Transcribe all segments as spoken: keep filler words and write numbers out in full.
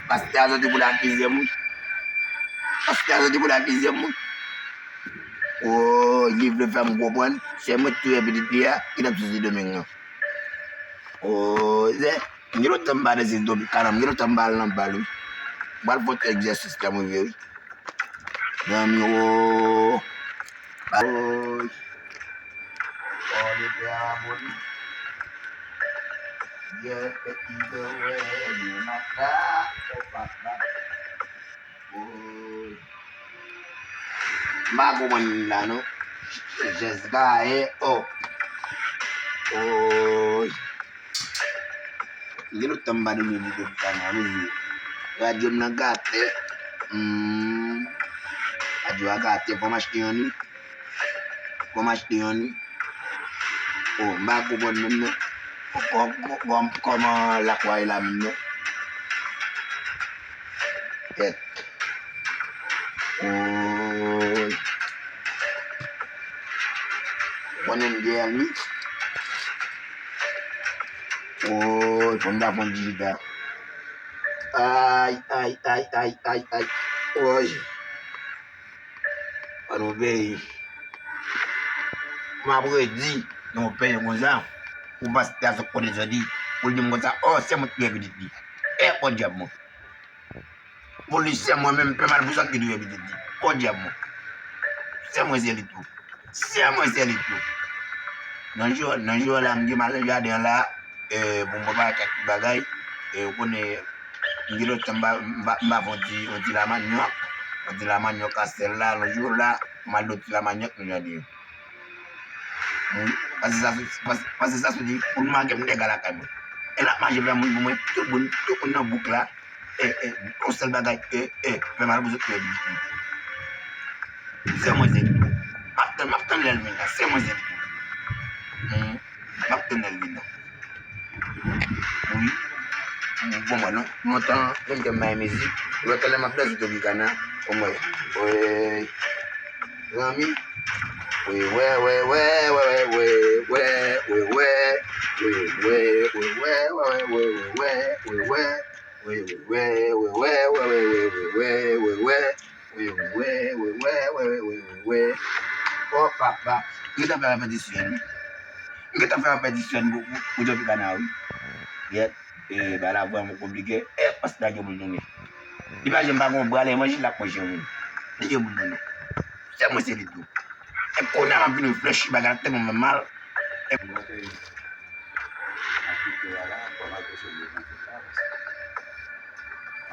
Pastè a soti pou l akize m, wi. Pastè a soti pou l akize m, wi. Woy, li vle fè m konprann se mwen ki touye pitit li a ki t ap soti Domeng nan. Woy, se, m gen lontan m pa nan sezi Domeng, kanal, m gen lontan m pa al nan bal, wi. M pral fè yon ti egzèsis la, mwen vle, wi. Zanmi, woy. Woy. Woy, le pè a abòne. Yeah, baby, the way you knock that, oh, papa. Woy. M pa konprann la non. Jès gaye, oh. Woy. M gen lontan m pa t ouvri videyo pou kanal, mezanmi. Radyo m nan gate. Hmm. Radyo a gate, fò m achte yon wi. Fò m achte yon wi. Oh, m pa konprann menm non. Kò-, kò-, kò-, kòman lakwa ye la menm non? Kèt. Woy. Konnen m gen wi. Woy, fò m ta fon dijita. Ay, ay, ay, ay, ay, ay. Woy. An nou peyi. M ap redi nan yon peyi konsa, pou pastè a sot kote soti, pou l di m konsa, oh, se mwen ki touye pitit li. E podyab mwen. Polisye mwen menm, pè Malpwisant ki touye pitit li. Podyab mwen. Se mwen se li tou. Se mwen se li tou. Nan jou, nan jou la, m gen m al nan jaden an la, e, pou m prepare kèk bagay, e, ou konnen, m gen lontan m pa, m pa, m pa fè yon ti, yon ti lamanyòk, yon ti lamanyòk a sèl la, nan jou la, m al nan ti lamanyòk nan jaden an. Wi, pase sa sou, pase, pase sa sou di, pou l make m dega lakay mwen. E l ap mache fè moun pou mwen, tout moun, tout moun nan bouk la, e, e, yon sèl bagay, e, e, fè mal pou zòt fè. Se mwen se li tou. M ap tann, m ap tann lè l vin la, se mwen se li tou. Hmm, m ap tann lè l vin la. Wi. Bon, mwen, non, lontan, menm ke m bay mizik, lòt lè m ap danse Tropicana, bon, mwen, wi. Zanmi. Wi, wè, wè, wè. Wi, wè, wè, wè. Oh, papa. M gentan fè repetisyon, wi. M gentan fè repetisyon pou, pou, pou Tropicana, wi. Yèt. E, bagay la vrèman konplike. E, paske lage moun tounen. Li pa janm pa gon bra, lè manje, l ap manje moun. Lage moun tounen. Se mwen, se li tou. E kounye a m ap vin reflechi, bagay la tèlman fè mal. E...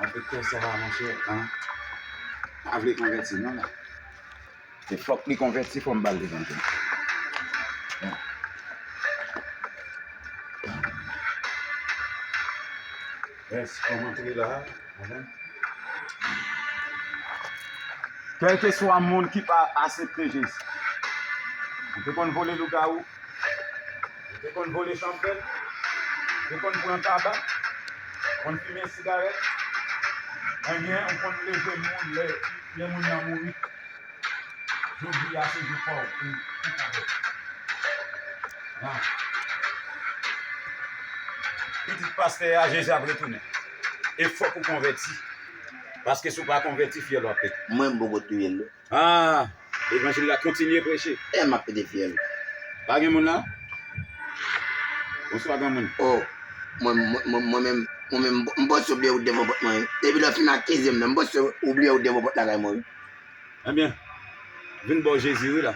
Malfektè sa a, monchè, an, pa vle konvèti non la. Se fòk li konvèti, fò m ba l levanjil. Yes, kòm antre la, amen. Kèlkeswa moun ki pa aksepte Jezi, ou te konn vole lougawou, ou te konn vole chanpèl, ou te konn pran tabak, ou konn fimen sigarèt, ebyen, ou konn leve moun lè, lè moun nan mouri. Jodi a se jou pa w pou, pou konvèti. Nan. Pitit pastè a, Jezi ap retounen. E fòk ou konvèti. Paske si w pa konvèti, fyèl w ap pete. Mwen, m poko touye l non. Ah, levanjil la, kontinye preche. E m ap pete fyèl. Pa gen moun la? Bonswa, granmoun. Oh, mwen, mwen, mwen, mwen menm, mwen menm, m panse w bliye wout devan pòt mwen, wi. Depi lè w fin akize m nan, m panse w bliye wout devan pòt lakay mwen, wi. Ebyen, vin ba w Jezi, wi, la.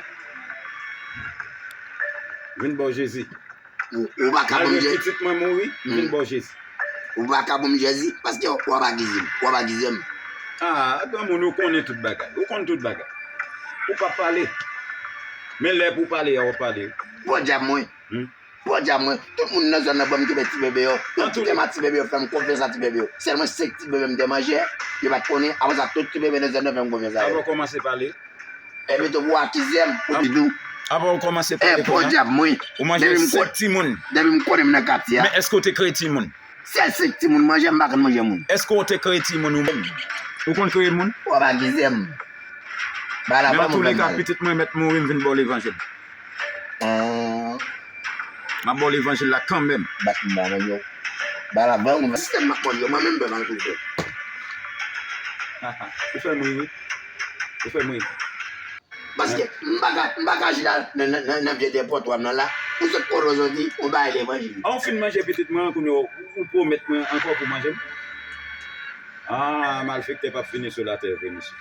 Vin ba w Jezi. Ou, ou pa ka ban m Jezi. Malgre pitit mwen mouri, m vin ba w Jezi. Ou pa ka ban m Jezi, paske w ap akize m. W ap akize m. Ah, granmoun, ou konnen tout bagay. Ou konn tout bagay. Ou p ap pale. Men lè pou w pale a, w ap pale. Podyab mwen. Hmm? Podyab mwen. Tout moun nan zòn nan ban m kenbe ti bebe yo. Yo kite m ak ti bebe yo, fè m konfyans a ti bebe yo. Sèlman senk ti bebe m te manje, yo pa t konnen. Apre sa, tout ti bebe nan zòn nan fè m konfyans a yo. Avan w kòmanse pale. Epi tou pou w akize m, pou di tou. Apa w kòmanse pale kounye a? Podyab mwen. Ou manje senk timoun. Depi m konnen m nan katye a. Men èske w te kreye timoun? Sèl senk timoun manje, m pa konn manje moun. Èske w te kreye timoun ou menm? Ou konn kreye moun? W ap akize m. Bagay la vrèman fè m mal. Men antoulekan, pitit mwen mèt mouri, m vin ba w levanjil. M ap ba w levanjil la kanmenm. Bat m ba mwen yo. Bagay la vrèman fè m mal. Sistèm m ap manje, mwen menm m pè mal pou yo. Ou fè m ri, wi. Ou fè m ri. Paske m pa ka, m pa ka chita nan, nan, nan, nan vye depotwa m nan la. Ou sot kote w soti, ou bay levanjil. An w fin manje pitit mwen an, kounye a w, ou pwomèt mwen ankò pou manje m? Ah, malfektè p ap fini sou latè vre, mesye.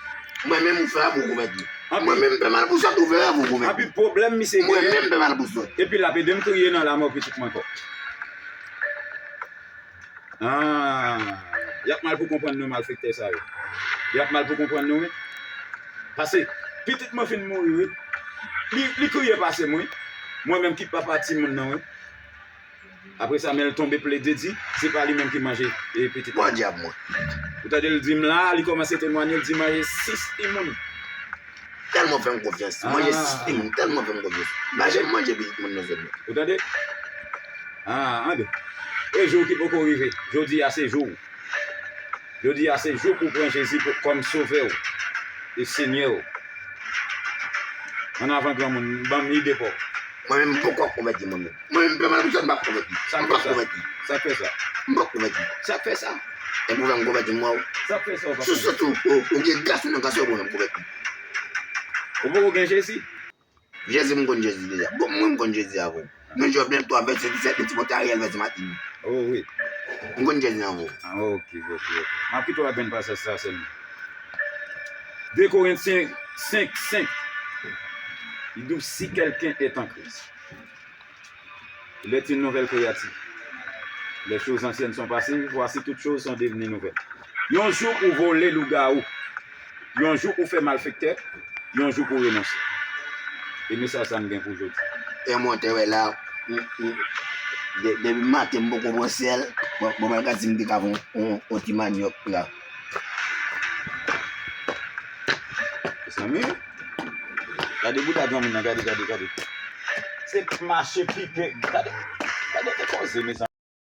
Mwen menm ou fè avè w konvèti. Mwen menm m fè mal pou sòt ou fè avè w konvèti. Anpi pwoblèm misye genyen. Mwen menm m fè mal pou sòt. Epi l ap ede m kriye nan lanmò pitit mwen ankò. Ah, y ap mal pou konprann nou malfektè sa yo. Y ap mal pou konprann nou wi. Pase pitit mwen fin mouri wi. Li, li kriye pase m wi. Mwen menm ki papa timoun nan wi. Apre sa men l tonbe plede di se pa li menm ki manje e pitit mwen. Pòdyab mwen. Ou tande l di m la, li kòmanse temwanye, l di manje sis timoun. Tèlman w fè m konfyans. Manje sis timoun, tèlman w fè m konfyans. M pa janm manje pitit moun nan zòn nan. Ou tande? Ah, anben. E jou ki poko rive. Jodi a se jou w. Jodi a se jou pou w pran Jezi pou, kòm Sovè w e Senyè w. Annavan granmoun, ban m ide pa w. Mwen menm m poko konvèti mwen menm. Mwen menm m fè mal pou sòt m p ap konvèti. M p ap konvèti. Sa k fè sa? M p ap konvèti. Sa k fè sa? Epi w fè m konvèti m wè w. Sa k fè sa ou p ap konvèti? Sou sòt ou, ou gen gras ou nan gras ou pou w fè m konvèti. Ou poko gen Jezi? Jezi m konn Jezi deja. Bon, mwen m konn Jezi avan w. Men Jovnèl twa vèsè disèt li di Monte Ariel vèsè Matin. Oh wi. M konn Jezi avan w. Ah, ok, ok, ok. M ap kite w ak benn pasaj sa sèlman. De Korentyen senk senk. Li di w si quelqu'un est en Christ. Il est une nouvelle créature. Les choses anciennes sont passées, voici toutes choses sont devenues nouvelles. Yon jou ou vole lougawou. Yon jou ou fè malfektè. Yon jou ou renonse. E mesaj sa m gen pou jodi. E mwen te wè la, depi maten m poko pran sèl, bon, bon, mwen ka di m te ka pran yon ti manyòk la. Mezanmi, gade bouda granmoun nan, gade, gade, gade. Se mache pike, gade, gade ki koze, mezanmi.